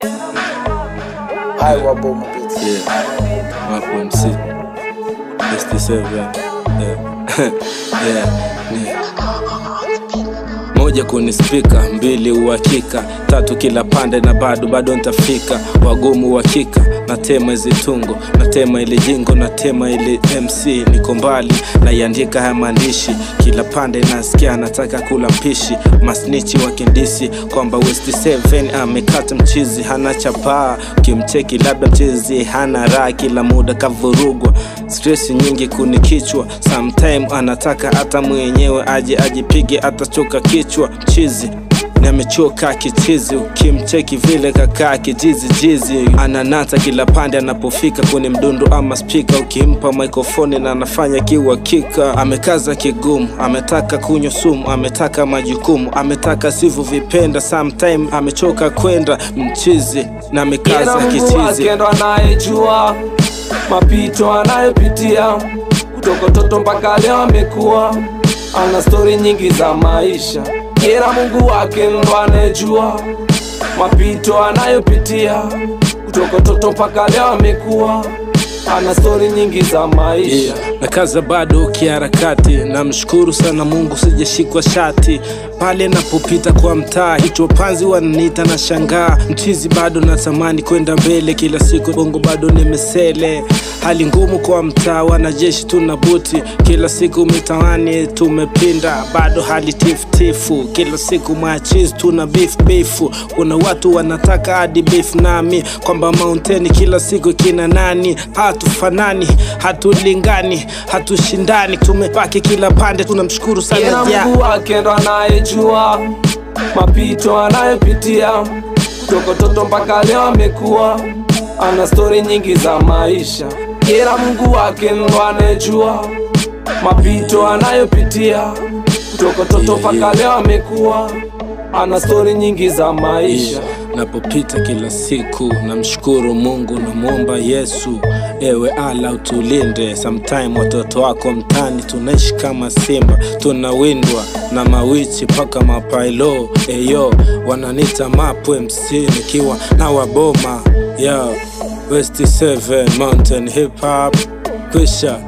Hi, Waboma Beats. Yeah, Mapo MC, ST7. Yeah. Yeah, yeah. Moja kunispika, mbili uhakika, tatu kila pande na bado nitafika. Wagumu uhakika, natema hizi tungo, natema ili jingo, natema ili MC. Niko mbali, naiandika haya maandishi. Kila pande nasikia nataka kula mpishi. Masnichi wakindisi kwamba West 7 amekata mchizi, hana chapaa. Kimcheki labda mchizi hana raha, kila muda kavurugwa. Stress nyingi kunikichwa, sometime anataka hata mwenyewe aje ajipige atachoka kichwa. Mchizi amechoka kichizi, ukimcheki vile kakaa kijizi jizi. Ananata kila pande anapofika kwenye mdundo ama speaker. Ukimpa microphone na anafanya kiuhakika. Amekaza kigumu, ametaka kunywa sumu, ametaka majukumu, ametaka sivyo vipenda. Sometime amechoka kwenda mchizi na amekaza kichizi. Kendo anayejua mapito anayopitia, kutoka toto mpaka leo amekuwa, ana story nyingi za maisha. Yera Mungu wake ndo anejua mapito anayopitia, kutoka toto mpaka leo amekuwa, ana story nyingi za maisha. Yeah. Na kaza bado kiharakati, namshukuru sana Mungu sijashikwa shati. Pale napopita kwa mtaa, hicho panzi wananiita na shangaa. Mchizi bado natamani kwenda mbele, kila siku bongo bado nimesele. Hali ngumu kwa mtaa, wanajeshi tunabuti. Kila siku mitaani tumepinda, bado hali tiftifu. Kila siku machizi tuna beef beef. Kuna watu wanataka hadi beef nami, kwamba mountain kila siku kina nani. Hatufanani, hatulingani, hatushindani, tumebaki kila pande, tunamshukuru sana ya Mungu wake ndo anayejua mapito anayopitia, kutoka toto mpaka leo amekuwa, ana story nyingi za maisha. Ila Mungu wake ndo anayejua mapito anayopitia, kutoka toto mpaka leo amekuwa, ana story nyingi za maisha. Napopita kila siku namshukuru Mungu, namuomba Yesu, ewe Allah utulinde. Sometime watoto wako mtani tunaishi kama simba, tunawindwa na mawichi paka mapailo. Eyo wananita Mapo MC nikiwa na Waboma. Yo, West 7 Mountain Hip Hop kwisha.